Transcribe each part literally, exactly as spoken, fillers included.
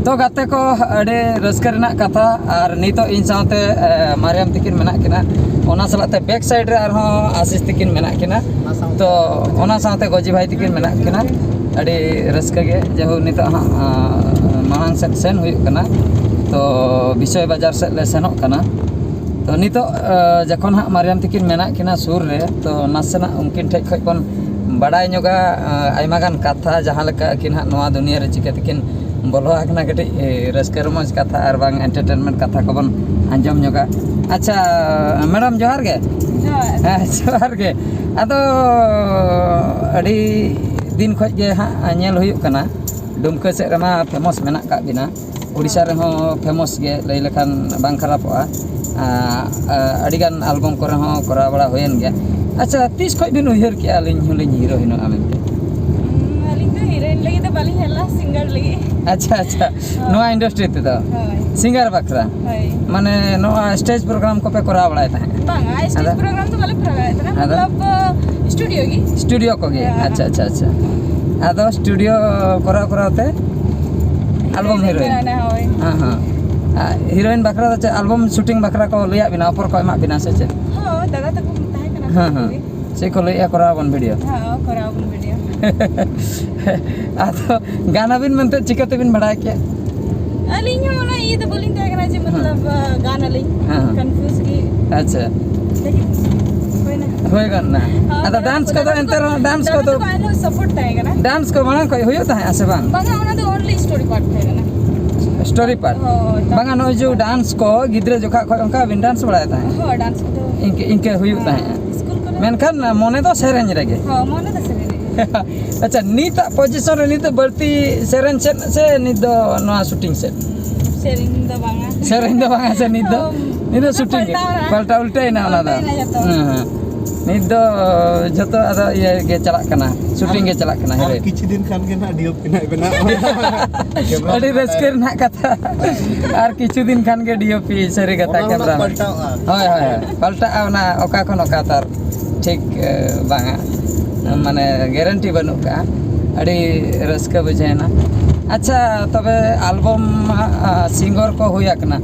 ᱛᱚ ᱜᱟᱛᱮ ᱠᱚ, ᱟᱹᱰᱤ ᱨᱟᱹᱥᱠᱟᱹ ᱨᱮᱱᱟᱜ ᱠᱟᱛᱷᱟ, ᱟᱨ ᱱᱤᱛᱚᱜ ᱤᱧ ᱥᱟᱶᱛᱮ ᱮ, ᱢᱟᱨᱤᱭᱟᱢ ᱛᱤᱠᱤᱱ ᱢᱮᱱᱟᱜ ᱠᱤᱱᱟ, ᱚᱱᱟ ᱥᱟᱞᱟᱜ ᱛᱮ ᱵᱮᱠ ᱥᱟᱭᱤᱰ ᱨᱮ ᱟᱨᱦᱚᱸ ᱟᱥᱤᱥ ᱛᱤᱠᱤᱱ ᱢᱮᱱᱟᱜ ᱠᱤᱱᱟ᱾ ᱛᱚ ᱚᱱᱟ ᱥᱟᱶᱛᱮ ᱜᱚᱡᱤ ᱵᱷᱟᱭ ᱛᱤᱠᱤᱱ ᱢᱮᱱᱟᱜ ᱠᱤᱱᱟ᱾ ᱟᱹᱰᱤ ᱨᱟᱹᱥᱠᱟᱹ ᱜᱮ, ᱡᱮᱦᱩ ᱱᱤᱛᱚᱜ ᱦᱟᱸᱜ ᱟᱸ, ᱢᱟᱲᱟᱝ ᱥᱮᱫ ᱥᱮᱱ ᱦᱩᱭᱩᱜ ᱠᱟᱱᱟ᱾ ᱛᱚ ᱵᱤᱥᱚᱭ ᱵᱟᱡᱟᱨ ᱥᱮᱫ ᱞᱮ ᱥᱮᱱᱚᱜ ᱠᱟᱱᱟ᱾ ᱛᱚ ᱱᱤᱛᱚᱜ ᱟᱸ, ᱡᱚᱠᱷᱚᱱ ᱦᱟᱸᱜ ᱢᱟᱨᱤᱭᱟᱢ ᱛᱤᱠᱤᱱ ᱢᱮᱱᱟᱜ ᱠᱤᱱᱟ ᱥᱩᱨ ᱨᱮ, ᱛᱚ ᱱᱟᱥᱮᱱᱟᱜ ᱩᱱᱠᱤᱱ ᱴᱷᱮᱡ ᱠᱷᱚᱡ ᱵᱚᱱ ᱵᱟᱰᱟᱭ ᱧᱚᱜᱟ ᱟᱸ, ᱟᱭᱢᱟ ᱜᱟᱱ ᱠᱟᱛᱷᱟ, ᱡᱟᱦᱟᱸ ᱞᱮᱠᱟ ᱟᱹᱠᱤᱱ ᱦᱟᱸᱜ ᱱᱚᱣᱟ ᱫᱩᱱᱤᱭᱟᱹ ᱨᱮ ᱪᱤᱠᱟᱹ ᱛᱮᱠᱤᱱ ᱵᱚᱞᱚ ᱟᱠᱟᱱᱟ, ᱠᱟᱹᱴᱤᱡ ᱮ, ᱨᱟᱹᱥᱠᱟᱹ ᱨᱚᱢᱚᱡᱽ ᱠᱟᱛᱷᱟ ᱟᱨ ᱵᱟᱝ ᱮᱱᱴᱟᱨᱴᱮᱱᱢᱮᱱᱴ ᱠᱟᱛᱷᱟ ᱠᱚᱵᱚᱱ ᱟᱸᱡᱚᱢ ᱧᱚᱜᱟ᱾ ᱟᱪᱪᱷᱟ ᱢᱮᱰᱟᱢ, ᱡᱚᱦᱟᱨ ᱜᱮ᱾ ᱡᱚᱦᱟᱨ᱾ ᱦᱮᱸ, ᱡᱚᱦᱟᱨ ᱜᱮ᱾ ᱟᱫᱚ ᱟᱹᱰᱤ ᱫᱤᱱ ᱠᱷᱚᱡ ᱜᱮ ᱦᱟᱸᱜ ᱧᱮᱞ ᱦᱩᱭᱩᱜ ᱠᱟᱱᱟ, ᱰᱩᱢᱠᱟᱹ ᱥᱮᱫ ᱨᱮᱢᱟ ᱯᱷᱮᱢᱚᱥ ᱢᱮᱱᱟᱜ ᱠᱟᱜ ᱵᱤᱱᱟ, ᱩᱲᱤᱥᱥᱟ ᱨᱮᱦᱚᱸ ᱯᱷᱮᱢᱚᱥ ᱜᱮ ᱞᱟᱹᱭ ᱞᱮᱠᱷᱟᱱ ᱵᱟᱝ ᱠᱷᱟᱨᱟᱯᱚᱜᱼᱟ᱾ ᱟ, ᱟ, ᱟᱹᱰᱤᱜᱟᱱ ᱟᱞᱵᱚᱢ ᱠᱚᱨᱮ ᱦᱚᱸ ᱠᱚᱨᱟᱣ ᱵᱟᱲᱟ ᱦᱩᱭᱮᱱ ᱜᱮᱭᱟ᱾ ᱟᱪᱪᱷᱟ, ᱛᱤᱥ ᱠᱷᱚᱡ ᱵᱤᱱ ᱩᱭᱦᱟᱹᱨ ᱠᱮᱜᱼᱟ ᱟᱹᱞᱤᱧ ᱦᱚᱸᱞᱤᱧ ᱦᱤᱨᱳᱭᱤᱱᱚᱜᱼᱟ ᱢᱮᱱᱛᱮ? ᱦᱩᱸ, ᱟᱹᱞᱤᱧ ᱫᱚ ᱦᱤᱨᱳᱭᱤᱱ ᱞᱟᱹᱜᱤᱫ ᱫᱚ ᱵᱟᱹᱞᱤᱧ ᱦᱮᱡ ᱞᱮᱱᱟ, ᱥᱤᱝᱜᱟᱨ ᱞᱟᱹᱜᱤᱫ᱾ ᱟᱪᱪᱷᱟ, ᱟᱪᱪᱷᱟ᱾ ᱦᱳᱭ᱾ ᱱᱚᱣᱟ ᱤᱱᱰᱟᱥᱴᱨᱤ ᱛᱮᱫᱚ? ᱦᱳᱭ᱾ ᱥᱤᱝᱜᱟᱨ ᱵᱟᱠᱷᱨᱟ? ᱦᱳᱭ᱾ ᱢᱟᱱᱮ ᱱᱚᱣᱟ ᱥᱴᱮᱡᱽ ᱯᱨᱳᱜᱨᱟᱢ ᱠᱚᱯᱮ ᱠᱚᱨᱟᱣ ᱵᱟᱲᱟᱭ ᱛᱟᱦᱮᱸᱫ? ᱵᱟᱝᱟ, ᱥᱴᱮᱡᱽ ᱟᱫᱚ? ᱯᱨᱳᱜᱨᱟᱢ ᱫᱚ ᱵᱟᱞᱮ ᱠᱚᱨᱟᱣ ᱵᱟᱲᱟᱭᱮᱫ ᱛᱟᱦᱮᱱᱟ, ᱟᱫᱚ? ᱢᱚᱛᱞᱚᱵ, ᱥᱴᱩᱰᱤᱭᱳ ᱜᱮ᱾ ᱦᱮᱸ᱾ ᱟᱪᱪᱷᱟ, ᱟᱪᱪᱷᱟ, ᱟᱪᱪᱷᱟ᱾ ᱟᱫᱚ ᱥᱴᱩᱰᱤᱭᱳ ᱠᱚᱨᱟᱣ ᱠᱚᱨᱟᱣ ᱛᱮ ᱟᱞᱵᱚᱢ ᱦᱤᱨᱳᱭᱤᱱ? ᱦᱤᱨᱳᱭᱤᱱ? ᱦᱮᱸ, ᱦᱮᱸ᱾ ᱟᱨ ᱦᱤᱨᱳᱭᱤᱱ ᱵᱟᱠᱷᱨᱟ ᱫᱚ ᱪᱮᱫ ᱟᱞᱵᱚᱢ ᱥᱩᱴᱤᱝ ᱵᱟᱠᱷᱨᱟ ᱠᱚ ᱞᱟᱹᱭᱟᱫ ᱵᱤᱱᱟ, ᱚᱯᱷᱟᱨ ᱠᱚ ᱮᱢᱟᱫ ᱵᱤᱱᱟ ᱥᱮ ᱪᱮᱫ? ᱦᱳᱭ, ᱫᱟᱫᱟ ᱛᱟᱠᱚ ᱛᱟᱦᱮᱸ ᱠᱟᱱᱟ᱾ ᱦᱮᱸ, ᱦᱮᱸ᱾ ᱪᱮᱫ ᱠᱚ ᱞᱟᱹᱭᱮᱫᱼᱟ, ᱠᱚᱨᱟᱣ ᱟᱵᱚᱱ ᱵᱷᱤᱰᱤᱭᱳ? ᱦᱮᱸ, ᱠᱚᱨᱟᱣ ᱟᱵᱚᱱ ᱵᱷᱤᱰᱤᱭᱳ᱾ ᱟᱫᱚ ᱜᱟᱱ ᱟᱵᱤᱱ ᱢᱮᱱᱛᱮ ᱪᱤᱠᱟᱹ ᱛᱮᱵᱤᱱ ᱵᱟᱲᱟᱭ ᱠᱮᱫ? ᱟᱹᱞᱤᱧ ᱦᱚᱸ ᱚᱱᱟ ᱤᱭᱟᱹ ᱫᱚ ᱵᱟᱹᱞᱤᱧ ᱛᱟᱦᱮᱸ ᱠᱟᱱᱟ ᱡᱮ ᱦᱮᱸ᱾ ᱢᱚᱛᱞᱚᱵ, ᱜᱟᱱ ᱟᱹᱞᱤᱧ᱾ ᱦᱮᱸ, ᱦᱮᱸ᱾ ᱠᱚᱱᱯᱷᱤᱭᱩᱡᱽ ᱜᱮ᱾ ᱟᱪᱪᱷᱟ᱾ ᱞᱮᱠᱤᱱ ᱦᱩᱭᱱᱟ᱾ ᱦᱩᱭ ᱜᱚᱫ ᱱᱟ᱾ ᱦᱮᱸ, ᱟᱫᱚ ᱫᱟᱫᱟ ᱰᱟᱱᱥ ᱛᱟᱠᱚ ᱠᱚᱫᱚ ᱮᱱᱛᱮ ᱨᱮᱦᱚᱸ, ᱰᱟᱱᱥ ᱫᱟᱫᱟ ᱠᱚᱫᱚ ᱛᱟᱠᱚ ᱟᱭᱢᱟ ᱥᱟᱯᱳᱨᱴ ᱛᱟᱦᱮᱸ ᱠᱟᱱᱟ᱾ ᱰᱟᱱᱥ ᱠᱚ ᱢᱟᱲᱟᱝ ᱠᱷᱚᱡ ᱦᱩᱭᱩᱜ ᱛᱟᱦᱮᱸᱜᱼᱟ ᱥᱮ ᱵᱟᱝ? ᱵᱟᱝᱟ, ᱚᱱᱟ ᱫᱚ ᱳᱱᱞᱤ ᱥᱴᱳᱨᱤ ᱯᱟᱨᱴ ᱛᱟᱦᱮᱸ ᱠᱟᱱᱟ᱾ Story part? ᱦᱳᱭ, ᱵᱟᱝᱟ, ᱱᱚᱜᱼᱚᱭ ᱡᱮ ᱰᱟᱱᱥ ᱠᱚ ᱜᱤᱫᱽᱨᱟᱹ ᱡᱚᱠᱷᱟ ᱠᱷᱚᱡ ᱚᱱᱠᱟ ᱵᱤᱱ ᱰᱟᱱᱥ ᱵᱟᱲᱟᱭ ᱛᱟᱦᱮᱸᱫ? ᱦᱳᱭ, ᱰᱟᱱᱥ ᱠᱚᱫᱚ᱾ ᱤᱱᱠᱟᱹ, ᱤᱱᱠᱟᱹ ᱦᱩᱭᱩᱜ ᱦᱮᱸ, ᱛᱟᱦᱮᱸᱫ᱾ ᱥᱠᱩᱞ ᱠᱚᱨᱮ᱾ ᱢᱮᱱᱠᱷᱟᱱ ᱢᱚᱱᱮ ᱫᱚ ᱥᱮᱨᱮᱧ ᱨᱮᱜᱮ᱾ ᱦᱳᱭ, ᱢᱚᱱᱮ ᱫᱚ ᱥᱮᱨᱮᱧ ᱨᱮᱜᱮ᱾ ᱟᱪᱪᱷᱟ, ᱱᱤᱛᱟᱜ ᱯᱚᱡᱤᱥᱚᱱ ᱨᱮ ᱱᱤᱛ ᱫᱚ ᱵᱟᱹᱲᱛᱤ ᱥᱮᱨᱮᱧ ᱥᱮᱫ ᱥᱮ ᱱᱤᱛ ᱫᱚ ᱱᱚᱣᱟ ᱥᱩᱴᱤᱝ ᱥᱮᱫ? ᱥᱮᱨᱮᱧ ᱫᱚ ᱵᱟᱝᱟ᱾ ᱥᱮᱨᱮᱧ ᱫᱚ ᱵᱟᱝᱟ ᱥᱮ ᱱᱤᱛ ᱫᱚ? ᱦᱳᱭ᱾ ᱱᱤᱛ ᱫᱚ ᱥᱩᱴᱤᱝ ᱜᱮ᱾ ᱯᱟᱞᱴᱟᱣ ᱮᱱᱟ᱾ ᱯᱟᱞᱴᱟ ᱩᱞᱴᱟᱹᱭᱮᱱᱟ ᱚᱱᱟ ᱫᱚ᱾ ᱯᱟᱞᱴᱟᱣᱮᱱᱟ ᱡᱚᱛᱚ᱾ ᱦᱮᱸ, ᱦᱮᱸ᱾ ᱱᱤᱛ ᱫᱚ ᱡᱚᱛᱚ ᱟᱫᱚ ᱤᱭᱟᱹ ᱜᱮ ᱪᱟᱞᱟᱜ ᱠᱟᱱᱟ, ᱥᱩᱴᱤᱝ ᱜᱮ ᱪᱟᱞᱟᱜ ᱠᱟᱱᱟ, ᱟᱨ ᱦᱤᱨᱳᱭᱤᱱ᱾ ᱠᱤᱪᱷᱩ ᱫᱤᱱ ᱠᱷᱟᱱ ᱜᱮ ᱱᱟᱦᱟᱜ ᱰᱤ ᱳ ᱯᱤ ᱱᱟᱦᱟᱜ ᱵᱮᱱᱟᱜᱼᱟ᱾ ᱟᱹᱰᱤ ᱨᱟᱹᱥᱠᱟᱹ ᱨᱮᱱᱟᱜ ᱠᱟᱛᱷᱟ᱾ ᱟᱨ ᱠᱤᱪᱷᱩ ᱫᱤᱱ ᱠᱷᱟᱱ ᱜᱮ ᱰᱤ ᱳ ᱯᱤ, ᱥᱟᱹᱨᱤ ᱠᱟᱛᱷᱟ, ᱚᱱᱟ ᱦᱚᱸ ᱠᱮᱢᱨᱟ ᱢᱮᱱ᱾ ᱯᱟᱞᱴᱟᱣᱼᱟ᱾ ᱦᱳᱭ, ᱦᱳᱭ, ᱦᱳᱭ᱾ ᱯᱟᱞᱴᱟᱜᱼᱟ ᱚᱱᱟ ᱚᱠᱟ ᱠᱷᱚᱱ ᱚᱠᱟ ᱛᱟᱨ ᱴᱷᱤᱠ, ᱮ, ᱵᱟᱝᱟ, ᱢᱟᱱᱮ ᱜᱮᱨᱮᱱᱴᱤ ᱵᱟᱹᱱᱩᱜ ᱠᱟᱜᱼᱟ᱾ ᱟᱹᱰᱤ ᱨᱟᱹᱥᱠᱟᱹ ᱵᱩᱡᱷᱟᱹᱣᱮᱱᱟ᱾ ᱟᱪᱪᱷᱟ, ᱛᱚᱵᱮ ᱟᱞᱵᱚᱢ ᱥᱤᱝᱜᱟᱨ ᱠᱚ ᱦᱩᱭ ᱟᱠᱟᱱᱟ,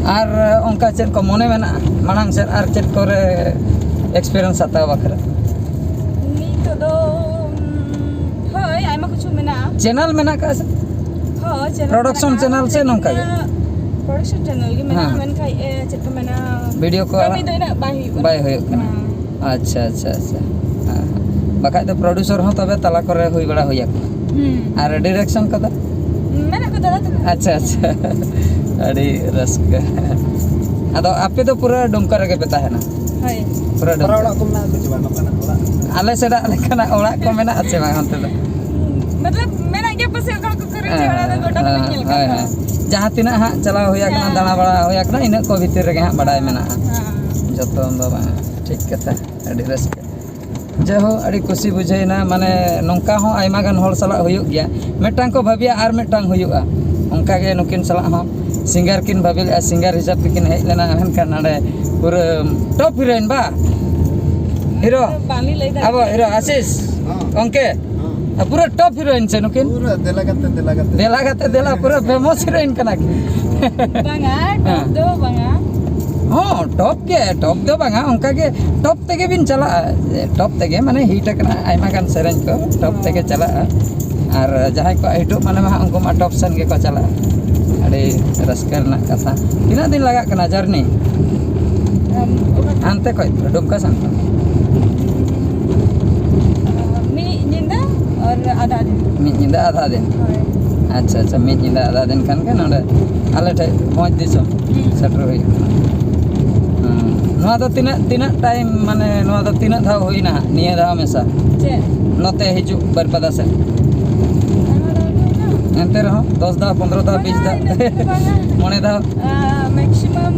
ᱟᱨ ᱚᱱᱠᱟ ᱪᱮᱫ ᱠᱚ ᱢᱚᱱᱮ ᱢᱮᱱᱟᱜᱼᱟ ᱢᱟᱲᱟᱝ ᱥᱮᱫ, ᱟᱨ ᱪᱮᱫ ᱠᱚᱨᱮ ᱮᱠᱥᱯᱤᱨᱤᱭᱮᱱᱥ ᱦᱟᱛᱟᱣ ᱵᱟᱠᱷᱨᱟ? ᱱᱤᱛᱚᱜ ᱫᱚ ᱦᱳᱭ, ᱟᱭᱢᱟ ᱠᱤᱪᱷᱩ ᱢᱮᱱᱟᱜᱼᱟ᱾ ᱪᱮᱱᱮᱞ ᱢᱮᱱᱟᱜ ᱟᱠᱟᱫ ᱥᱮ? ᱦᱳᱭ, ᱪᱮᱱᱮᱞ ᱯᱨᱚᱰᱟᱠᱥᱚᱱ ᱢᱮᱱᱟᱜᱼᱟ᱾ ᱪᱮᱱᱮᱞ ᱥᱮ ᱱᱚᱝᱠᱟ ᱜᱮ? ᱯᱨᱚᱰᱟᱠᱥᱚᱱ ᱪᱮᱱᱮᱞ ᱜᱮ ᱢᱮᱱᱟᱜᱼᱟ᱾ ᱦᱮᱸ᱾ ᱢᱮᱱᱠᱷᱟᱱ ᱪᱮᱫ ᱠᱚ ᱢᱮᱱᱟ, ᱵᱷᱤᱰᱤᱭᱳ ᱠᱚ ᱠᱟᱹᱢᱤ ᱟᱲᱟᱜ ᱫᱚ ᱤᱱᱟᱹᱜ ᱵᱟᱭ ᱦᱩᱭᱩᱜ ᱠᱟᱱᱟ᱾ ᱵᱟᱭ ᱦᱩᱭᱩᱜ ᱠᱟᱱᱟ᱾ ᱦᱮᱸ᱾ ᱟᱪᱪᱷᱟ, ᱟᱪᱪᱷᱟ, ᱟᱪᱪᱷᱟ᱾ ᱦᱮᱸ᱾ ᱵᱟᱠᱷᱟᱡ ᱫᱚ ᱯᱨᱚᱰᱭᱩᱥᱚᱨ ᱦᱚᱸ ᱛᱚᱵᱮ ᱛᱟᱞᱟ ᱠᱚᱨᱮ ᱦᱩᱭ ᱵᱟᱲᱟ ᱦᱩᱭ ᱟᱠᱟᱱᱟ᱾ ᱦᱩᱸ᱾ ᱟᱨ ᱰᱤᱨᱮᱠᱥᱚᱱ ᱠᱚᱫᱚ? ᱢᱮᱱᱟᱜ ᱠᱚ ᱫᱟᱫᱟ ᱛᱟᱠᱚ᱾ ᱟᱪᱪᱷᱟ, ᱟᱪᱪᱷᱟ᱾ ᱟᱹᱰᱤ ᱨᱟᱹᱥᱠᱟᱹ᱾ ᱟᱫᱚ ᱟᱯᱮ ᱫᱚ ᱯᱩᱨᱟᱹ ᱰᱩᱢᱠᱟ ᱨᱮᱜᱮ ᱯᱮ ᱛᱟᱦᱮᱱᱟ? ᱦᱳᱭ᱾ ᱯᱩᱨᱟᱹ ᱵᱷᱟᱲᱟ ᱰᱩᱢᱠᱟ᱾ ᱚᱲᱟᱜ ᱠᱚ ᱢᱮᱱᱟᱜᱼᱟ ᱥᱮ ᱪᱮᱫ ᱵᱟᱝ ᱱᱚᱝᱠᱟᱱᱟᱜ ᱚᱲᱟᱜ? ᱟᱞᱮ ᱥᱮᱫᱟᱜ ᱞᱮᱠᱟᱱᱟᱜ ᱚᱲᱟᱜ ᱠᱚ ᱢᱮᱱᱟᱜᱼᱟ ᱥᱮ ᱵᱟᱝ ᱚᱱᱛᱮ ᱫᱚ? ᱢᱚᱛᱞᱚᱵ ᱢᱮᱱᱟᱜ ᱜᱮᱭᱟ ᱯᱟᱥᱮ ᱚᱠᱟ ᱠᱚ ᱠᱚᱨᱮ ᱪᱮ ᱚᱲᱟᱜ ᱫᱚ ᱜᱚᱴᱟ ᱫᱚ ᱵᱟᱹᱧ ᱧᱮᱞ ᱟᱠᱟᱫ ᱦᱳᱭ, ᱠᱚᱣᱟ᱾ ᱦᱳᱭ᱾ ᱡᱟᱦᱟᱸ ᱛᱤᱱᱟᱹᱜ ᱦᱟᱸᱜ ᱪᱟᱞᱟᱣ ᱦᱩᱭ ᱟᱠᱟᱱᱟ, ᱦᱮᱸ᱾ ᱫᱟᱬᱟ ᱵᱟᱲᱟ ᱦᱩᱭ ᱟᱠᱟᱱᱟ, ᱤᱱᱟᱹᱜ ᱠᱚ ᱵᱷᱤᱛᱤᱨ ᱨᱮᱜᱮ ᱦᱟᱸᱜ ᱵᱟᱰᱟᱭ ᱢᱮᱱᱟᱜᱼᱟ᱾ ᱦᱮᱸ᱾ ᱡᱚᱛᱚ ᱫᱚ ᱵᱟᱝ᱾ ᱴᱷᱤᱠ ᱠᱟᱛᱷᱟ, ᱟᱹᱰᱤ ᱨᱟᱹᱥᱠᱟᱹ᱾ ᱡᱟᱭᱦᱳᱠ, ᱟᱹᱰᱤ ᱠᱩᱥᱤ ᱵᱩᱡᱷᱟᱹᱣᱮᱱᱟ᱾ ᱢᱟᱱᱮ ᱱᱚᱝᱠᱟ ᱦᱚᱸ ᱟᱭᱢᱟ ᱜᱟᱱ ᱦᱚᱲ ᱥᱟᱞᱟᱜ ᱦᱩᱭᱩᱜ ᱜᱮᱭᱟ, ᱢᱤᱫᱴᱟᱝ ᱠᱚ ᱵᱷᱟᱹᱵᱤᱭᱟ ᱟᱨ ᱢᱤᱫᱴᱟᱝ ᱦᱩᱭᱩᱜᱼᱟ᱾ ᱚᱱᱠᱟᱜᱮ ᱱᱩᱠᱤᱱ ᱥᱟᱞᱟᱜ ᱦᱚᱸ ᱥᱤᱝᱜᱟᱨ ᱠᱤᱱ ᱵᱷᱟᱹᱵᱤ ᱞᱮᱫᱼᱟ, ᱥᱤᱝᱜᱟᱨ ᱦᱤᱥᱟᱹᱵ ᱛᱮᱠᱤᱱ ᱦᱮᱡ ᱞᱮᱱᱟ, ᱢᱮᱱᱠᱷᱟᱱ ᱱᱚᱰᱮ ᱯᱩᱨᱟᱹ ᱴᱚᱯ ᱦᱤᱨᱳᱭᱤᱱ ᱵᱟ? ᱦᱤᱨᱳ? ᱵᱟᱝᱞᱤᱧ ᱞᱟᱹᱭ ᱫᱟᱲᱮᱭᱟᱜ ᱟᱵᱚ ᱠᱟᱱᱟ᱾ ᱦᱤᱨᱳ ᱟᱥᱤᱥ? ᱦᱚᱸ᱾ ᱜᱚᱢᱠᱮ? ᱦᱚᱸ᱾ ᱯᱩᱨᱟᱹ ᱴᱚᱯ ᱦᱤᱨᱳᱭᱤᱱ ᱥᱮ ᱱᱩᱠᱤᱱ? ᱯᱩᱨᱟᱹ ᱫᱮᱞᱟ ᱠᱟᱛᱮ, ᱫᱮᱞᱟ ᱠᱟᱛᱮ᱾ ᱫᱮᱞᱟ ᱠᱟᱛᱮ ᱫᱮᱞᱟ, ᱯᱩᱨᱟᱹ ᱯᱷᱮᱢᱚᱥ ᱦᱤᱨᱳᱭᱤᱱ ᱠᱟᱱᱟ ᱠᱤᱱ᱾ ᱵᱟᱝᱟ, ᱴᱚᱯ ᱦᱮᱸ᱾ ᱫᱚ ᱵᱟᱝᱟ᱾ ᱦᱚᱸ, ᱴᱚᱯ ᱜᱮ, ᱴᱚᱯ ᱫᱚ ᱵᱟᱝᱟ, ᱚᱱᱠᱟ ᱜᱮ ᱴᱚᱯ ᱛᱮᱜᱮ ᱵᱤᱱ ᱪᱟᱞᱟᱜᱼᱟ᱾ ᱴᱚᱯ ᱛᱮᱜᱮ, ᱢᱟᱱᱮ ᱦᱤᱴ ᱟᱠᱟᱱᱟ ᱟᱭᱢᱟ ᱜᱟᱱ ᱥᱮᱨᱮᱧ ᱠᱚ, ᱴᱚᱯ ᱛᱮᱜᱮ ᱪᱟᱞᱟᱜᱼᱟ᱾ ᱟᱨ ᱡᱟᱦᱟᱸᱭ ᱠᱚᱣᱟᱜ ᱦᱤᱴᱚᱜ ᱢᱟᱱᱮ ᱢᱟ ᱦᱟᱸᱜ, ᱩᱱᱠᱩ ᱢᱟ ᱴᱚᱯ ᱥᱮᱱ ᱜᱮᱠᱚ ᱪᱟᱞᱟᱜᱼᱟ᱾ ᱟᱹᱰᱤ ᱨᱟᱹᱥᱠᱟᱹ ᱨᱮᱱᱟᱜ ᱠᱟᱛᱷᱟ᱾ ᱛᱤᱱᱟᱹᱜ ᱫᱤᱱ ᱞᱟᱜᱟᱜ ᱠᱟᱱᱟ ᱡᱟᱨᱱᱤ? ᱟᱢ, ᱚᱠᱟ ᱦᱟᱱᱛᱮ ᱠᱷᱚᱡ ᱫᱚ, ᱰᱩᱢᱠᱟ ᱥᱮᱱ ᱠᱷᱚᱱ? ᱢᱤᱫ ᱧᱤᱫᱟᱹ ᱟᱨ ᱟᱫᱷᱟ ᱫᱤᱱ᱾ ᱢᱤᱫ ᱧᱤᱫᱟᱹ ᱟᱫᱷᱟ ᱫᱤᱱ᱾ ᱦᱳᱭ᱾ ᱟᱪᱪᱷᱟ, ᱟᱪᱪᱷᱟ, ᱢᱤᱫ ᱧᱤᱫᱟᱹ ᱟᱫᱷᱟ ᱫᱤᱱ ᱠᱷᱟᱱ ᱜᱮ ᱱᱚᱰᱮ ᱟᱞᱮ ᱴᱷᱮᱡ ᱵᱷᱚᱸᱡᱽ ᱫᱤᱥᱚᱢ ᱦᱩᱸ᱾ ᱥᱮᱴᱮᱨ ᱦᱩᱭᱩᱜ ᱠᱟᱱᱟ᱾ ᱦᱩᱸ᱾ ᱱᱚᱣᱟ ᱫᱚ ᱛᱤᱱᱟᱹᱜ, ᱛᱤᱱᱟᱹᱜ ᱴᱟᱭᱤᱢ, ᱢᱟᱱᱮ ᱱᱚᱣᱟ ᱫᱚ ᱛᱤᱱᱟᱹᱜ ᱫᱷᱟᱣ ᱦᱩᱭᱱᱟ ᱦᱟᱸᱜ ᱱᱤᱭᱟᱹ ᱫᱷᱟᱣ ᱢᱮᱥᱟ? ᱪᱮᱫ? ᱱᱚᱛᱮ ᱦᱤᱡᱩᱜ ᱵᱟᱹᱨᱯᱟᱫᱟ ᱥᱮᱫ? ᱟᱭᱢᱟ ᱫᱷᱟᱣ ᱜᱮ ᱦᱩᱭᱱᱟ᱾ ᱮᱱᱛᱮ ᱨᱮᱦᱚᱸ ᱫᱚᱥ ᱫᱷᱟᱣ, ᱯᱚᱱᱫᱽᱨᱚ ᱫᱷᱟᱣ, ᱵᱤᱥ ᱫᱷᱟᱣ, ᱵᱟᱝᱟ, ᱤᱱᱟᱹᱜ ᱫᱚ ᱵᱟᱝᱟ᱾ ᱢᱚᱬᱮ ᱫᱷᱟᱣ᱾ ᱟᱨ ᱢᱮᱠᱥᱤᱢᱟᱢ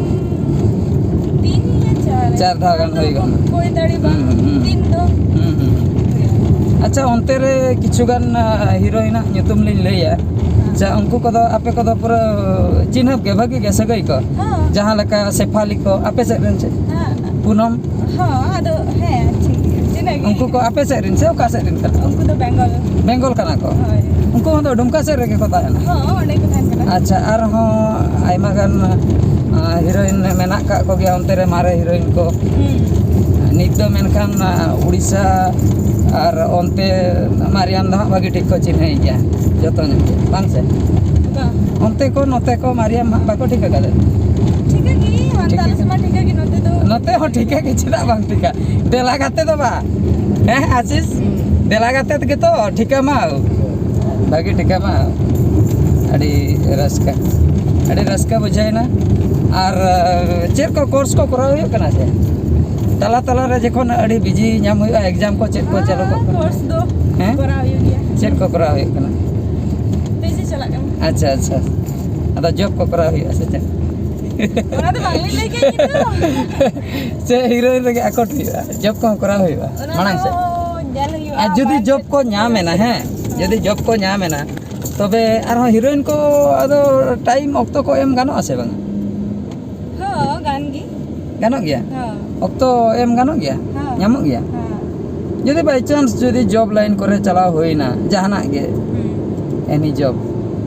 ᱛᱤᱱ ᱭᱟ ᱪᱟᱨ᱾ ᱪᱟᱨ ᱫᱷᱟᱣ ᱜᱟᱱ ᱦᱩᱭ ᱜᱚᱫ ᱮᱱᱟ᱾ ᱦᱩᱭ ᱫᱟᱲᱮ ᱵᱟᱝ, ᱦᱩᱸ, ᱦᱩᱸ᱾ ᱛᱤᱱ ᱫᱚ᱾ ᱦᱩᱸ, ᱦᱩᱸ᱾ ᱟᱪᱪᱷᱟ, ᱚᱱᱛᱮ ᱨᱮ ᱠᱤᱪᱷᱩ ᱜᱟᱱ, ᱟ, ᱦᱤᱨᱳᱭᱤᱱᱟᱜ ᱧᱩᱛᱩᱢ ᱞᱤᱧ ᱞᱟᱹᱭᱟ᱾ ᱟᱪᱪᱷᱟ, ᱩᱱᱠᱩ ᱠᱚᱫᱚ, ᱟᱯᱮ ᱠᱚᱫᱚ ᱯᱩᱨᱟᱹ ᱪᱤᱱᱦᱟᱹᱯ ᱜᱮ, ᱵᱷᱟᱹᱜᱤ ᱜᱮ ᱥᱟᱹᱜᱟᱹᱭ ᱠᱚ? ᱦᱚᱸ᱾ ᱡᱟᱦᱟᱸ ᱞᱮᱠᱟ ᱥᱮᱯᱷᱟᱞᱤ ᱠᱚ, ᱟᱯᱮ ᱥᱮᱫ ᱨᱮᱱ ᱪᱮᱫ? ᱦᱮᱸ᱾ ᱯᱩᱱᱚᱢ? ᱦᱚᱸ, ᱟᱫᱚ ᱦᱮᱸ, ᱴᱷᱤᱠ ᱜᱮᱭᱟ᱾ ᱤᱱᱟᱹᱜᱮ᱾ ᱩᱱᱠᱩ ᱠᱚ ᱟᱯᱮ ᱥᱮᱫ ᱨᱮᱱ ᱥᱮ ᱚᱠᱟ ᱥᱮᱫ ᱨᱮᱱ ᱠᱟᱱᱟ ᱠᱚ? ᱩᱱᱠᱩ ᱫᱚ ᱵᱮᱝᱜᱚᱞ᱾ ᱵᱮᱝᱜᱚᱞ ᱠᱟᱱᱟ ᱠᱚ? ᱦᱳᱭ᱾ ᱩᱱᱠᱩ ᱦᱚᱸ ᱫᱚ ᱰᱩᱢᱠᱟ ᱥᱮᱫ ᱨᱮᱜᱮ ᱠᱚ ᱛᱟᱦᱮᱱᱟ? ᱦᱚᱸ, ᱚᱸᱰᱮ ᱠᱚ ᱛᱟᱦᱮᱱ ᱠᱟᱱᱟ᱾ ᱟᱪᱪᱷᱟ, ᱟᱨᱦᱚᱸ ᱟᱭᱢᱟ ᱜᱟᱱ ᱦᱤᱨᱳᱭᱤᱱ ᱢᱮᱱᱟᱜ ᱠᱟᱜ ᱠᱚᱜᱮᱭᱟ ᱚᱱᱛᱮ ᱨᱮ, ᱢᱟᱨᱮ ᱦᱤᱨᱳᱭᱤᱱ ᱠᱚ᱾ ᱦᱩᱸ᱾ ᱱᱤᱛ ᱫᱚ ᱢᱮᱱᱠᱷᱟᱱ ᱩᱲᱤᱥᱥᱟ ᱟᱨ ᱚᱱᱛᱮ ᱢᱟᱨᱮᱭᱟᱱ ᱫᱚ ᱦᱟᱸᱜ ᱵᱷᱟᱹᱜᱤ ᱴᱷᱤᱠ ᱠᱚ ᱪᱤᱱᱦᱟᱹᱭ ᱜᱮᱭᱟ ᱡᱚᱛᱚ ᱧᱚᱜ ᱜᱮ, ᱵᱟᱝ ᱥᱮ? ᱵᱟᱝ᱾ ᱚᱱᱛᱮ ᱠᱚ ᱱᱚᱛᱮ ᱠᱚ ᱢᱟᱨᱮᱭᱟᱱ ᱦᱟᱸᱜ ᱵᱟᱠᱚ ᱴᱷᱤᱠᱟᱹ ᱠᱟᱫᱟ? ᱴᱷᱤᱠᱟᱹ ᱜᱮ, ᱦᱟᱱᱛᱮ ᱴᱷᱤᱠᱟᱹ ᱟᱞᱮ ᱥᱮᱫ ᱢᱟ ᱴᱷᱤᱠᱟᱹ ᱜᱮ, ᱱᱚᱛᱮ ᱫᱚ᱾ ᱱᱚᱛᱮ ᱦᱚᱸ ᱴᱷᱤᱠᱟᱹ ᱜᱮ, ᱪᱮᱫᱟᱜ ᱵᱟᱝ ᱴᱷᱤᱠᱟ? ᱫᱮᱞᱟ ᱜᱟᱛᱮ ᱫᱚ ᱵᱟ᱾ ᱦᱮᱸ, ᱟᱥᱤᱥ? ᱦᱩᱸ᱾ ᱫᱮᱞᱟ ᱜᱟᱛᱮ ᱛᱮᱜᱮ ᱛᱚ ᱴᱷᱤᱠᱟᱹ ᱢᱟ᱾ ᱵᱷᱟᱹᱜᱤ ᱴᱷᱤᱠᱟᱹ ᱢᱟ᱾ ᱟᱹᱰᱤ ᱨᱟᱹᱥᱠᱟᱹ, ᱟᱹᱰᱤ ᱨᱟᱹᱥᱠᱟᱹ ᱵᱩᱡᱷᱟᱹᱣᱮᱱᱟ᱾ ᱟᱨ, ᱪᱮᱫ ᱠᱚ ᱠᱳᱨᱥ ᱠᱚ ᱠᱚᱨᱟᱣ ᱦᱩᱭᱩᱜ ᱠᱟᱱᱟ ᱥᱮ? ᱛᱟᱞᱟ ᱛᱟᱞᱟ ᱨᱮ ᱡᱚᱠᱷᱚᱱ ᱟᱹᱰᱤ ᱵᱤᱡᱤ ᱧᱟᱢ ᱦᱩᱭᱩᱜᱼᱟ, ᱮᱠᱡᱟᱢ ᱠᱚ ᱪᱮᱫ ᱠᱚ ᱪᱟᱹᱞᱩ ᱠᱚᱜ ᱠᱟᱱᱟ? ᱠᱳᱨᱥ ᱫᱚ ᱦᱮᱸ? ᱠᱚᱨᱟᱣ ᱦᱩᱭᱩᱜ ᱜᱮᱭᱟ᱾ ᱪᱮᱫ ᱠᱚ ᱠᱚᱨᱟᱣ ᱦᱩᱭᱩᱜ ᱠᱟᱱᱟ? ᱯᱤᱡᱤ ᱪᱟᱞᱟᱜ ᱠᱟᱱᱟ᱾ ᱟᱪᱪᱷᱟ, ᱟᱪᱪᱷᱟ᱾ ᱟᱫᱚ ᱡᱚᱵ ᱠᱚ ᱠᱚᱨᱟᱣ ᱦᱩᱭᱩᱜᱼᱟ ᱥᱮ ᱪᱮᱫ? ᱚᱱᱟ ᱫᱚ ᱵᱟᱝᱞᱤᱧ ᱞᱟᱹᱭ ᱠᱮᱫ, ᱠᱤᱱᱛᱩ ᱥᱮ ᱦᱤᱨᱳᱭᱤᱱ ᱨᱮᱜᱮ ᱟᱠᱚᱴ ᱦᱩᱭᱩᱜᱼᱟ, ᱡᱚᱵ ᱠᱚᱦᱚᱸ ᱠᱚᱨᱟᱣ ᱦᱩᱭᱩᱜᱼᱟ ᱚᱱᱟ ᱢᱟᱲᱟᱝ ᱫᱚ ᱥᱮᱫ? ᱧᱮᱞ ᱦᱩᱭᱩᱜᱼᱟ, ᱟᱨ ᱡᱩᱫᱤ ᱵᱟᱝ ᱡᱚᱵ ᱠᱚ ᱧᱟᱢ ᱮᱱᱟ, ᱦᱮᱸ, ᱡᱩᱫᱤ ᱡᱚᱵ ᱠᱚ ᱧᱟᱢ ᱮᱱᱟ, ᱛᱚᱵᱮ ᱟᱨᱦᱚᱸ ᱦᱤᱨᱳᱭᱤᱱ ᱠᱚ ᱟᱫᱚ ᱴᱟᱭᱤᱢ ᱚᱠᱛᱚ ᱠᱚ ᱮᱢ ᱜᱟᱱᱚᱜᱼᱟ ᱥᱮ ᱵᱟᱝ? ᱦᱚᱸ, ᱜᱟᱱ ᱜᱮ᱾ ᱜᱟᱱᱚᱜ ᱜᱮᱭᱟ? ᱦᱚᱸ᱾ ᱚᱠᱛᱚ ᱮᱢ ᱜᱟᱱᱚᱜ ᱜᱮᱭᱟ? ᱦᱚᱸ᱾ ᱧᱟᱢᱚᱜ ᱜᱮᱭᱟ? ᱦᱚᱸ᱾ ᱡᱩᱫᱤ by chance ᱡᱩᱫᱤ ᱡᱚᱵ ᱞᱟᱭᱤᱱ ᱠᱚᱨᱮ ᱪᱟᱞᱟᱣ ᱦᱩᱭᱱᱟ, ᱡᱟᱦᱟᱱᱟᱜ ᱜᱮ, ᱦᱩᱸ᱾ ᱮᱱᱤ ᱡᱚᱵ,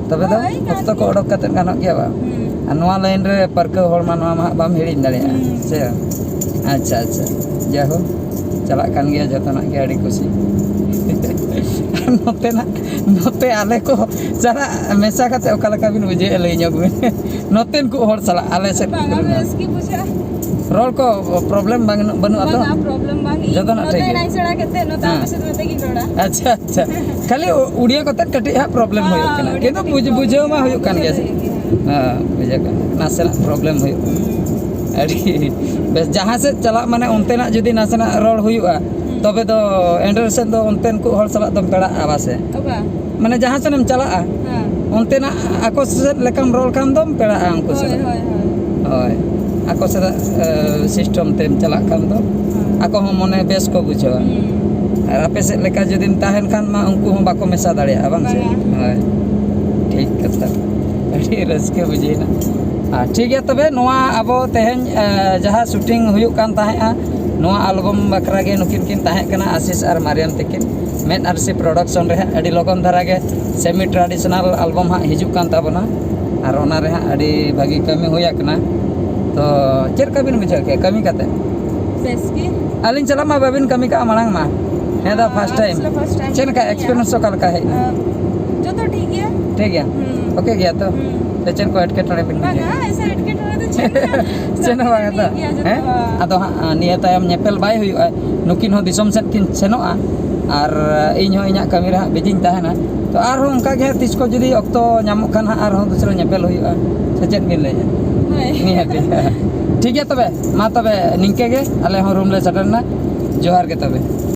ᱛᱚᱵᱮ ᱫᱚ ᱦᱳᱭ, ᱜᱟᱱ ᱚᱠᱛᱚ ᱠᱚ ᱜᱮᱭᱟ᱾ ᱚᱰᱚᱠ ᱠᱟᱛᱮ ᱜᱟᱱᱚᱜ ᱜᱮᱭᱟ ᱵᱟᱝ? ᱦᱩᱸ᱾ ᱟᱨ ᱱᱚᱣᱟ ᱞᱟᱭᱤᱱ ᱨᱮ ᱯᱟᱹᱨᱠᱟᱹᱣ ᱦᱚᱲ ᱢᱟ ᱱᱚᱣᱟ ᱢᱟ ᱦᱟᱸᱜ ᱵᱟᱢ ᱦᱤᱲᱤᱧ ᱫᱟᱲᱮᱭᱟᱜᱼᱟ, ᱦᱩᱸ᱾ ᱥᱮ? ᱟᱪᱪᱷᱟ, ᱟᱪᱪᱷᱟ, ᱡᱟᱭᱦᱳᱠ, ᱪᱟᱞᱟᱜ ᱠᱟᱱ ᱜᱮᱭᱟ ᱡᱚᱛᱚᱱᱟᱜ ᱜᱮ ᱟᱹᱰᱤ ᱠᱩᱥᱤ᱾ ᱟᱨ ᱱᱚᱛᱮᱱᱟᱜ, ᱱᱚᱛᱮ ᱟᱞᱮ ᱠᱚ ᱥᱟᱞᱟᱜ ᱢᱮᱥᱟ ᱠᱟᱛᱮ ᱚᱠᱟ ᱞᱮᱠᱟ ᱵᱤᱱ ᱵᱩᱡᱷᱟᱹᱣᱮᱫᱼᱟ, ᱞᱟᱹᱭ ᱧᱚᱜ ᱵᱤᱱ᱾ ᱱᱚᱛᱮᱱ ᱠᱚ ᱦᱚᱲ ᱥᱟᱞᱟᱜ ᱟᱞᱮ ᱥᱮᱫ ᱵᱟᱝᱟ, ᱠᱚᱨᱮᱱᱟᱜ᱾ ᱵᱮᱥ ᱜᱮ ᱵᱩᱡᱷᱟᱹᱜᱼᱟ᱾ ᱨᱚᱲ ᱠᱚ ᱯᱨᱚᱵᱞᱮᱢ ᱵᱟᱝ, ᱵᱟᱹᱱᱩᱜᱼᱟ ᱛᱚ? ᱵᱟᱝᱟ, ᱯᱨᱚᱵᱞᱮᱢ ᱵᱟᱝ᱾ ᱤᱧ ᱡᱚᱛᱚᱱᱟᱜ ᱱᱚᱛᱮ ᱴᱷᱤᱠ ᱜᱮ? ᱦᱮᱱᱟᱜ ᱥᱮᱬᱟ ᱠᱟᱛᱮ ᱱᱚᱛᱮ ᱦᱮᱸ᱾ ᱟᱯᱮ ᱥᱮᱫ ᱱᱚᱛᱮ ᱜᱤᱧ ᱨᱚᱲᱟ᱾ ᱟᱪᱪᱷᱟ, ᱟᱪᱪᱷᱟ᱾ ᱠᱷᱟᱹᱞᱤ ᱩ-, ᱩᱲᱤᱭᱟ ᱠᱚᱛᱮ ᱠᱟᱹᱴᱤᱡ ᱦᱟᱸᱜ ᱯᱨᱚᱵᱞᱮᱢ ᱦᱚᱸ, ᱦᱩᱭᱩᱜ ᱠᱟᱱᱟ᱾ ᱩᱲᱤᱭᱟ ᱠᱤᱱᱛᱩ ᱠᱟᱹᱴᱤᱡ ᱵᱩᱡᱽ-, ᱯᱨᱚᱵᱞᱮᱢ ᱵᱩᱡᱷᱟᱹᱣ ᱢᱟ ᱦᱩᱭᱩᱜ ᱠᱟᱱ ᱜᱮᱭᱟ ᱥᱮ? ᱦᱩᱭᱩᱜ ᱜᱮᱭᱟ᱾ ᱦᱮᱸ, ᱵᱩᱡᱷᱟᱹᱜ ᱠᱟᱱᱟ᱾ ᱱᱟᱥᱮᱱᱟᱜ ᱯᱨᱚᱵᱞᱮᱢ ᱦᱩᱭᱩᱜ ᱠᱟᱱᱟ᱾ ᱟᱹᱰᱤ ᱵᱮᱥ, ᱡᱟᱦᱟᱸ ᱥᱮᱫ ᱪᱟᱞᱟᱜ ᱢᱟᱱᱮ ᱚᱱᱛᱮᱱᱟᱜ ᱡᱩᱫᱤ ᱱᱟᱥᱮᱱᱟᱜ ᱨᱚᱲ ᱦᱩᱭᱩᱜᱼᱟ, ᱦᱩᱸ᱾ ᱛᱚᱵᱮ ᱫᱚ ᱮᱱᱰᱮᱨ ᱥᱮᱫ ᱫᱚ ᱚᱱᱛᱮᱱ ᱠᱚ ᱦᱚᱲ ᱥᱟᱞᱟᱜ ᱫᱚᱢ ᱯᱮᱲᱟᱜᱼᱟ ᱵᱟᱥᱮ? ᱚᱠᱟ? ᱢᱟᱱᱮ ᱡᱟᱦᱟᱸ ᱥᱮᱫ ᱮᱢ ᱪᱟᱞᱟᱜᱼᱟ, ᱦᱮᱸ᱾ ᱚᱱᱛᱮᱱᱟᱜ ᱟᱠᱚ ᱥᱮᱫ ᱞᱮᱠᱟᱢ ᱨᱚᱲ ᱠᱷᱟᱱ ᱫᱚᱢ ᱯᱮᱲᱟᱜᱼᱟ ᱩᱱᱠᱩ ᱦᱳᱭ, ᱥᱟᱞᱟᱜ᱾ ᱦᱳᱭ, ᱦᱳᱭ᱾ ᱦᱳᱭ, ᱟᱠᱚ ᱥᱮᱫᱟᱜ, ᱮ, ᱥᱤᱥᱴᱮᱢ ᱛᱮᱢ ᱪᱟᱞᱟᱜ ᱠᱷᱟᱱ ᱫᱚ ᱦᱮᱸ᱾ ᱟᱠᱚ ᱦᱚᱸ ᱢᱚᱱᱮ ᱵᱮᱥ ᱠᱚ ᱵᱩᱡᱷᱟᱹᱣᱟ᱾ ᱦᱩᱸ᱾ ᱟᱨ ᱟᱯᱮ ᱥᱮᱫ ᱞᱮᱠᱟ ᱡᱩᱫᱤᱢ ᱛᱟᱦᱮᱱ ᱠᱷᱟᱱ ᱢᱟ ᱩᱱᱠᱩ ᱦᱚᱸ ᱵᱟᱠᱚ ᱢᱮᱥᱟ ᱫᱟᱲᱮᱭᱟᱜᱼᱟ, ᱵᱟᱝ ᱥᱮ? ᱵᱟᱝᱟ᱾ ᱦᱳᱭ, ᱴᱷᱤᱠ ᱠᱟᱛᱷᱟ᱾ ᱟᱹᱰᱤ ᱨᱟᱹᱥᱠᱟᱹ ᱵᱩᱡᱷᱟᱹᱣᱮᱱᱟ᱾ ᱟᱨ ᱴᱷᱤᱠ ᱜᱮᱭᱟ ᱛᱚᱵᱮ, ᱱᱚᱣᱟ ᱟᱵᱚ ᱛᱮᱦᱮᱧ, ᱮ, ᱡᱟᱦᱟᱸ ᱥᱩᱴᱤᱝ ᱦᱩᱭᱩᱜ ᱠᱟᱱ ᱛᱟᱦᱮᱸᱫᱼᱟ, ᱱᱚᱣᱟ ᱟᱞᱵᱚᱢ ᱵᱟᱠᱷᱨᱟ ᱜᱮ ᱱᱩᱠᱤᱱ ᱠᱤᱱ ᱛᱟᱦᱮᱸ ᱠᱟᱱᱟ, ᱟᱥᱤᱥ ᱟᱨ ᱢᱟᱨᱤᱭᱟᱢ ᱛᱟᱹᱠᱤᱱ᱾ ᱢᱮᱫ ᱟᱹᱨᱥᱤ ᱯᱨᱚᱰᱟᱠᱥᱚᱱ ᱨᱮ ᱦᱟᱸᱜ ᱟᱹᱰᱤ ᱞᱚᱜᱚᱱ ᱫᱷᱟᱨᱟ ᱜᱮ ᱥᱮᱢᱤ ᱴᱨᱟᱰᱤᱥᱚᱱᱟᱞ ᱟᱞᱵᱚᱢ ᱦᱟᱸᱜ ᱦᱤᱡᱩᱜ ᱠᱟᱱ ᱛᱟᱵᱚᱱᱟ, ᱟᱨ ᱚᱱᱟ ᱨᱮ ᱦᱟᱸᱜ ᱟᱹᱰᱤ ᱵᱷᱟᱹᱜᱤ ᱠᱟᱹᱢᱤ ᱦᱩᱭ ᱟᱠᱟᱱᱟ᱾ ᱛᱚ ᱪᱮᱫ ᱞᱮᱠᱟ ᱵᱤᱱ ᱵᱩᱡᱷᱟᱹᱣ ᱠᱮᱫᱼᱟ ᱠᱟᱹᱢᱤ ᱠᱟᱛᱮ? ᱵᱮᱥ ᱜᱮ᱾ ᱟᱹᱞᱤᱧ ᱥᱟᱞᱟᱜ ᱢᱟ ᱵᱟᱵᱤᱱ ᱠᱟᱹᱢᱤ ᱠᱟᱜᱼᱟ ᱢᱟᱲᱟᱝ ᱢᱟ, ᱱᱤᱭᱟᱹ ᱫᱚ ᱯᱷᱟᱥᱴ ᱴᱟᱭᱤᱢ᱾ ᱟᱹᱞᱤᱧ ᱥᱟᱞᱟᱜ first time ᱪᱮᱫ ᱞᱮᱠᱟ ᱠᱟᱹᱢᱤᱭᱟ᱾ ᱮᱠᱥᱯᱤᱨᱤᱭᱮᱱᱥ ᱚᱠᱟ ᱞᱮᱠᱟ ᱦᱮᱡ ᱮᱱᱟ? ᱟᱸ, ᱡᱚᱛᱚ ᱴᱷᱤᱠ ᱜᱮᱭᱟ᱾ ᱴᱷᱤᱠ ᱜᱮᱭᱟ? ᱦᱩᱸ᱾ ᱳᱠᱮ ᱜᱮᱭᱟ ᱛᱚ? ᱦᱩᱸ᱾ ᱥᱮ ᱪᱮᱫ ᱠᱚ ᱮᱴᱠᱮᱴᱚᱬᱮ ᱵᱤᱱ ᱵᱩᱡᱷᱟᱹᱣ? ᱵᱟᱝᱟ, ᱮᱥᱟ ᱮᱴᱠᱮᱴᱚᱬᱮ ᱫᱚ ᱪᱮᱫ ᱪᱮᱫ ᱦᱚᱸ ᱦᱚᱸ ᱵᱟᱝᱟ ᱛᱚ? ᱴᱷᱤᱠ ᱜᱮᱭᱟ ᱡᱚᱛᱚ᱾ ᱦᱮᱸ? ᱟᱫᱚ ᱦᱟᱸᱜ, ᱟᱸ, ᱱᱤᱭᱟᱹ ᱛᱟᱭᱚᱢ ᱧᱮᱯᱮᱞ ᱵᱟᱭ ᱦᱩᱭᱩᱜᱼᱟ᱾ ᱱᱩᱠᱤᱱ ᱦᱚᱸ ᱫᱤᱥᱚᱢ ᱥᱮᱫ ᱠᱤᱱ ᱥᱮᱱᱚᱜᱼᱟ, ᱟᱨ ᱤᱧ ᱦᱚᱸ ᱤᱧᱟᱹᱜ ᱠᱟᱹᱢᱤ ᱨᱮ ᱦᱟᱸᱜ ᱵᱤᱡᱤᱧ ᱛᱟᱦᱮᱱᱟ᱾ ᱛᱚ ᱟᱨᱦᱚᱸ ᱚᱱᱠᱟ ᱜᱮ ᱦᱟᱸᱜ ᱛᱤᱥ ᱠᱚ ᱡᱩᱫᱤ ᱚᱠᱛᱚ ᱧᱟᱢᱚᱜ ᱠᱷᱟᱱ ᱦᱟᱸᱜ ᱟᱨᱦᱚᱸ ᱫᱚᱥᱨᱟ ᱧᱮᱯᱮᱞ ᱦᱩᱭᱩᱜᱼᱟ, ᱥᱮ ᱪᱮᱫ ᱵᱤᱱ ᱞᱟᱹᱭᱟ? ᱦᱳᱭ᱾ ᱱᱤᱦᱟᱹᱛᱤ᱾ ᱴᱷᱤᱠ ᱜᱮᱭᱟ ᱛᱚᱵᱮ, ᱢᱟ ᱛᱚᱵᱮ ᱱᱤᱝᱠᱟᱹ ᱜᱮ, ᱟᱞᱮ ᱦᱚᱸ ᱨᱩᱢ ᱞᱮ ᱥᱮᱴᱮᱨ ᱮᱱᱟ᱾ ᱡᱚᱦᱟᱨ ᱜᱮ ᱛᱚᱵᱮ᱾